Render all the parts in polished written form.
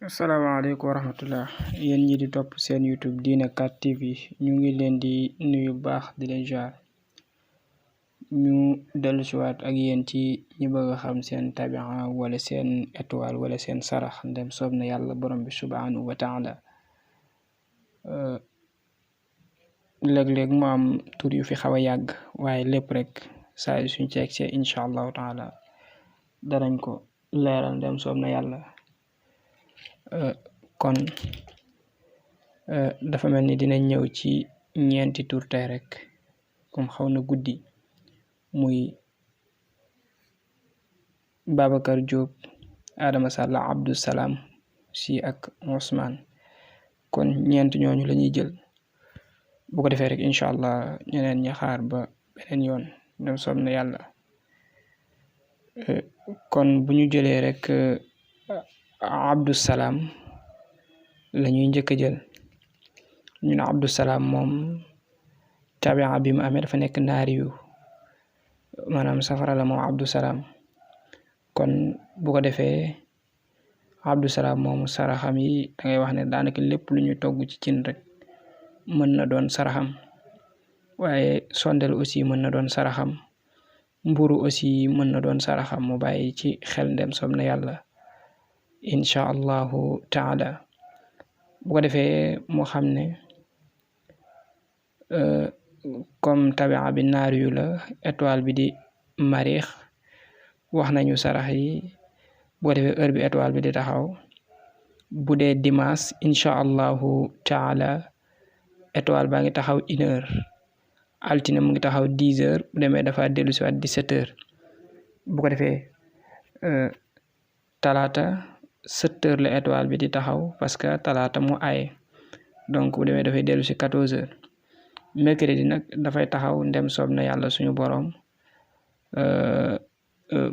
asalaamaaleykum wa rahmatullah yéen ñi di topp seen YouTube Diine 4 TV ñu ngi leen di nuyu baax di leen jaar ñu dellu siwaat ak yéen ci ñi bëgg a xam seen tabia wala seen étoile wala seen sarax ndem soob na yàlla borom bi subhanahu wa taala léeg-léeg mu am tur yu fi xaw a yàgg waaye lépp rek saa yu suñ ci egsee incha allahu taala danañ ko leeral ndem soob na yàlla. Kon dafa mel ni dina ñëw ci ñeenti tur tey rek comme xaw na guddi muy Babacar Diop, Adama Sall, Abdou Salam si ak Ousmane. kon ñeent ñooñu la ñuy jël bu ko defee rek incha allah ñeneen ñi xaar ba beneen yoon dem soob na yàlla. kon bu ñu jëlee rek Abdou Salam la ñuy njëkk a jël ñu ne Abdou Salam moom tabia bi mu amee dafa nekk naari yu maanaam safara la moom Abdou Salam. kon bu ko defee Abdou Salam moomu saraxam yi da ngay wax ne daanaka lépp lu ñu togg ci cin rek mën na doon saraxam, waaye sondel aussi mën na doon saraxam, mburu aussi mën na doon saraxam. mu bàyyi ci xel ndem soob na yàlla incha allahu taala. bu ko defee mu xam ne comme tabia bi naar yu la, étoile bi di mariix, wax nañu sarax yi. bu ko defee heure bi étoile bi di taxaw bu dee dimanche incha allahu taala étoile baa ngi taxaw 1h, altine mu ngi taxaw 10h, bu demee dafa dellu si waat 17h. bu ko defee talaata 7h la étoile bi di taxaw parce que talaata mu aaye, donc bu demee dafay dellu si 14h. mercredi nag dafay taxaw ndem soob na yàlla suñu borom.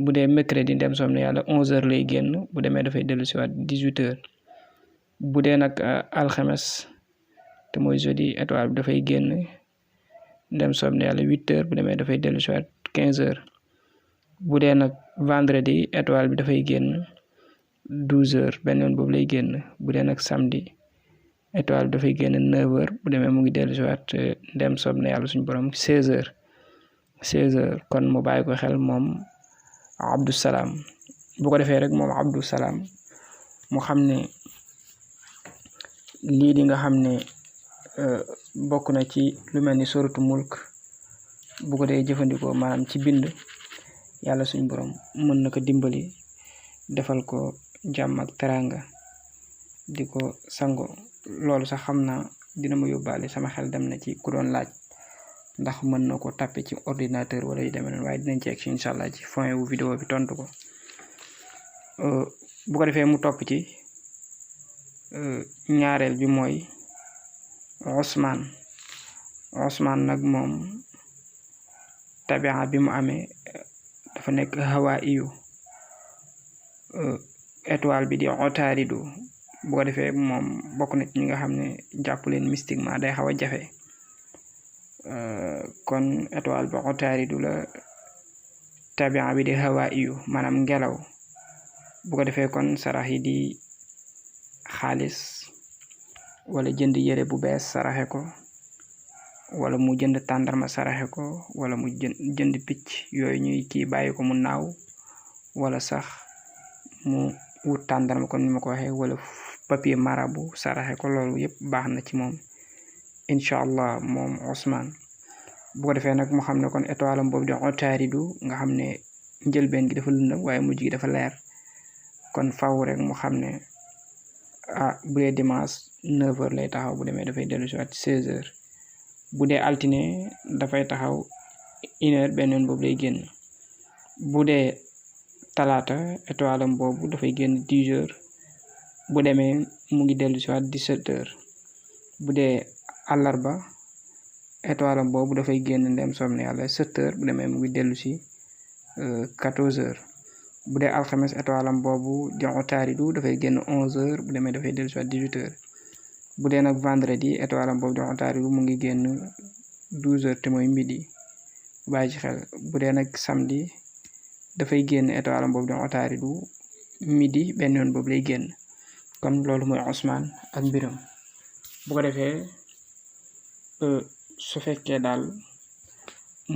bu dee mercredi ndem soob na yàlla 11h lay génn, bu demee dafay dellu si waat 18h. bu dee nag alxames te mooy jeudi étoile bi dafay génn ndem soob na yàlla 8h, bu demee dafay dellu si waat 15h. bu dee nag vendredi étoile bi dafay génn 12h, benn yoon boobu lay génn. bu dee nag samedi étoile bi dafay génn 9h, bu demee mu ngi dellu si waat ndem soob na yàlla suñu borom 16h. kon mu bàyyi ko xel moom Abdou Salam. bu ko defee rek moom Abdou Salam mu xam ne lii di nga xam ne bokk na ci lu mel ni soratu mulk, bu ko dee jëfandikoo maanaam ci bind, yàlla suñu borom mën na ko dimbali defal ko jàmm ak teranga di ko sango. loolu sax xam naa dina ma yóbbaale sama xel dem na ci ku doon laaj ndax mën na ko tàppe ci ordinateur wala yu demee noonu, waaye dinañ ci egg si incha allah ci fin wu vidéo bi tontu ko. bu ko defee mu topp ci ñaareel bi mooy Ousmane nag moom tabia bi mu amee dafa nekk hawa iyu, étoile bi di otaaridu. bu ko defee moom bokk na ci ñi nga xam ne jàpp leen mystiquement day xaw a jafe. kon étoile bi otaaridu la, tabia bi di hawa iyu maanaam ngelaw. bu ko defee kon sarax yi di xaalis wala jënd yére bu bees saraxe ko, wala mu jënd tàndarma saraxe ko, wala mu jënd picc yooyu ñuy kii bàyyi ko mu naaw, wala sax mu wut tàndarma kon ni ma ko waxee, wala papier marabu saraxe ko. loolu yëpp baax na ci moom incha allah moom Ousmane. bu ko defee nag mu xam ne kon étoile am boobu di otaaridu nga xam ne njëlbeen gi dafa lëndëm waaye mujj gi dafa leer. kon faw rek mu xam ne bu dee dimanche 9h lay taxaw, bu demee dafay dellu si waat 16h. bu dee altine dafay taxaw 1h, benn yoon boobu lay génn. bu dee talaata étoile am boobu dafay génn 10h, bu demee mu ngi dellu si waat 17h. bu dee àllarba étoile am boobu dafay génn ndem soob na yàlla 7h, bu demee mu ngi dellu si 14h. bu dee alxames étoile am boobu di otaaridu dafay génn 11h, bu demee dafay dellu si waat 18h. bu dee nag vendredi étoile am boobu di otaaridu mu ngi génn 12h te mooy midi, bàyyi ci xel. bu dee nag samedi dafay génn étoile am boobu di otaaridu midi, benn yoon boobu lay génn. kon loolu mooy Ousmane ak mbiram. bu ko defee su fekkee daal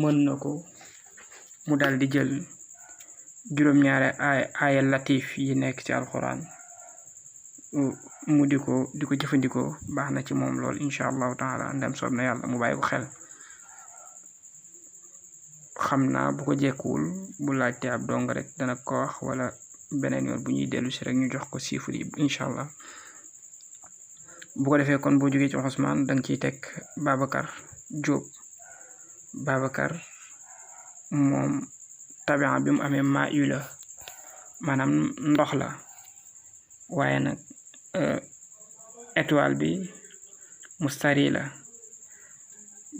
mën na ko mu daal di jël juróom-ñaari aaya latif yi nekk ci alxuraan mu di ko jëfandikoo baax na ci moom lool incha allahu taala ndem soob na yàlla mu bàyyi ko xel. xam naa bu ko jekkuwul bu laajte ab dong rek dana ko wax, wala beneen yoon bu ñuy dellu si rek ñu jox ko chiffre yi incha allah. bu ko defee kon boo jógee ci Ousmane danga ciy teg Babacar Diop. Babacar moom tabia bi mu amee maa yu la maanaam ndox la, waaye nag étoile bi mustari la.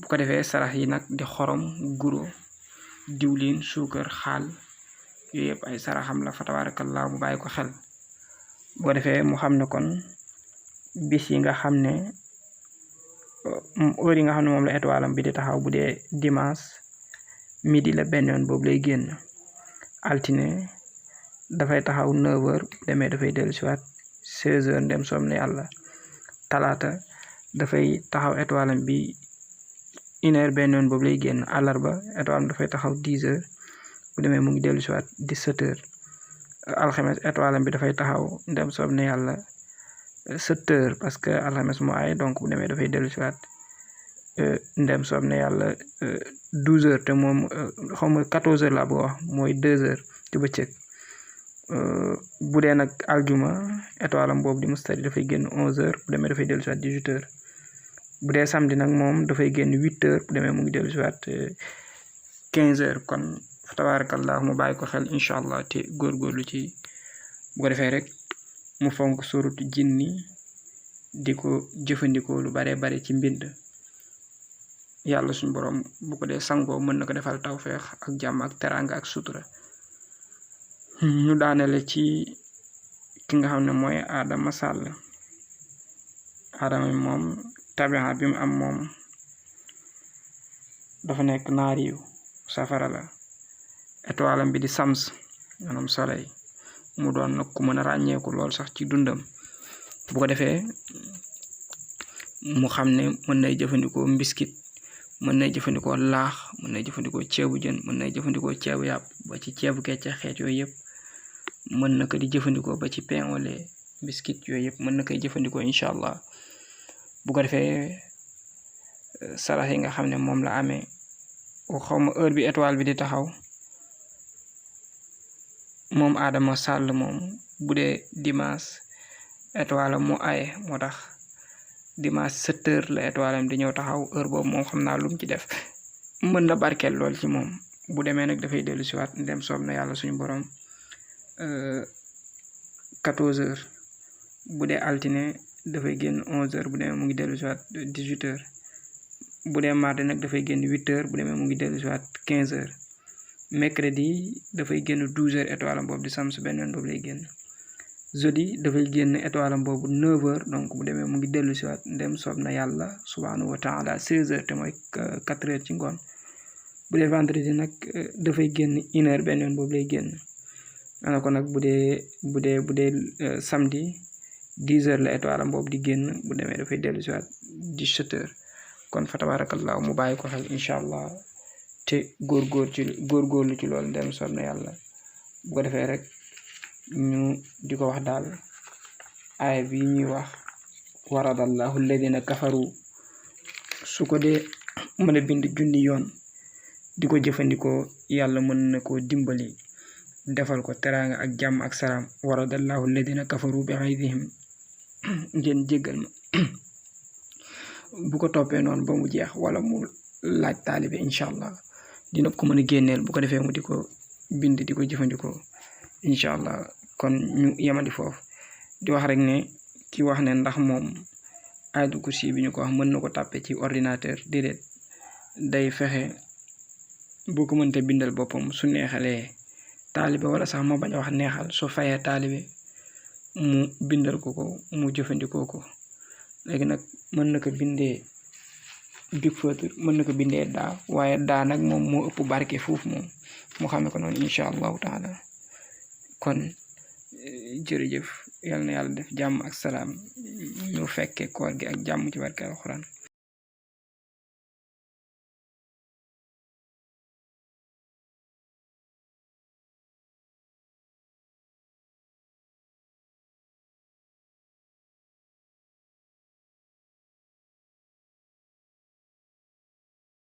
bu ko defee sarax yi nag di xorom, guro, diwlin, suukar, xaal, yooyu yëpp ay saraxam la fa tabarakallah mu bàyyi ko xel. bu ko defee mu xam ne kon bis yi nga xam ne heure yi nga xam ne moom la étoile am bi di taxaw, bu dee dimanche midi la benn yoon boobu lay génn. altine dafay taxaw 9h, bu demee dafay dellu si waat 16h ndem soom na yàlla. talaata dafay taxaw étoile am bi 1h benn yoon boobu lay génn. àllarba étoile am dafay taxaw 10h, bu demee mu ngi dellu si waat 17h. alxames étoile am bi dafay taxaw ndem soom na yàlla 7h, parce que alxames moo ay, donc bu demee dafay dellu si waat ndem soob na yàlla 12h, te moom xaw ma 14h laa bëgg wax, mooy 2h ci bëccëg. bu dee nag aljuma étoile am boobu di mustari dafay génn 11h, bu demee dafay dellu si waat 18h. bu dee samedi nag moom dafay génn 8h, bu demee mu ngi dellu si waat 15h. kon fa tabarakallah mu bàyyi ko xel incha allah te góorgóorlu ci. bu ko defee rek mu fonk suratu jinni di ko jëfandikoo lu bare bare ci mbind. yàlla suñu borom bu ko dee sangoo mën na ko defal tawfeex ak jàmm ak teranga ak sutura. ñu daanele ci ki nga xam ne mooy Adama Sall. Adama moom tabia bi mu am moom dafa nekk naariyu safara la. étoile am bi di sams maanaam soleil, mu doon nag ku mën a ràññeeku lool sax ci dundam. bu ko defee mu xam ne mën nay jëfandikoo mbiskit, mën nay jëfandikoo laax, mën nay jëfandikoo ceebu jën, mën nay jëfandikoo ceebu yàpp, ba ci ceebu kecce xeet yooyu yëpp mën na ko di jëfandikoo, ba ci pain au lait, biscuit yooyu yëpp mën na koy jëfandikoo incha allah. bu ko defee sarax yi nga xam ne moom la amee, xawma heure bi étoile bi di taxaw, moom Adama Sall moom bu dee dimanche étoile mu aye, moo tax dimanche 7h la étoile am di ñëw taxaw. heure boobu moom xam naa lum ci def mën na barkeel lool ci moom. bu demee nag dafay dellu si waat ndem soob na yàlla suñu borom 14h. bu dee altine dafay génn 11h, bu demee mu ngi dellu si waat 18h. bu dee mardi nag dafay génn 8h, bu demee mu ngi dellu si waat 15h. mercredi dafay génn 12h étoile am boobu di sams benn yoon boobu lay génn. jeudi dafay génn étoile am boobu 9h, donc bu demee mu ngi dellu si waat ndem soob na yàlla subhanahu wa taala 16h, te mooy 4h ci ngoon. bu dee vendredi nag dafay génn 1h benn yoon boobu lay génn. ana ko nag bu dee samedi 10h la étoile am boobu di génn, bu demee dafay dellu si waat 17h. kon fa tabarakallah mu bàyyi ko xel incha allah te góorgóorlu ci loolu ndem soob na yàlla. bu ko defee rek ñu di ko wax daal aaya bi ñuy wax waradallahu alladina kafaru, su ko dee mën a bind junni yoon di ko jëfandikoo, yàlla mën na koo dimbali defal ko teraanga ak jàmm ak salaam. waradallahu alladina kafaru bi ghaydihim, ngeen jéggal ma. bu ko toppee noonu ba mu jeex, wala mu laaj taalibe incha allah dina ko mën a génneel. bu ko defee mu di ko bind di ko jëfandikoo incha allah. kon ñu yemandi foofu di wax rek ne ki wax ne ndax moom ayatul kursi bi ñu ko wax mën na ko tàppe ci ordinateur, déedéet, day fexe boo ko mënte bindal boppam, su neexalee taalibe, wala sax ma bañ a wax neexal, su fayee taalibe mu bindal ko mu jëfandikoo ko. léegi nag mën na ko bindee big feutre, mën na ko bindee daa, waaye daa nag moom moo ëpp barke foofu moom mu xamee ko noonu incha allahu taala. kon jërëjëf. yal na yàlla def jàmm ak salaam ñu fekke koor gi ak jàmm ci barke alxuraan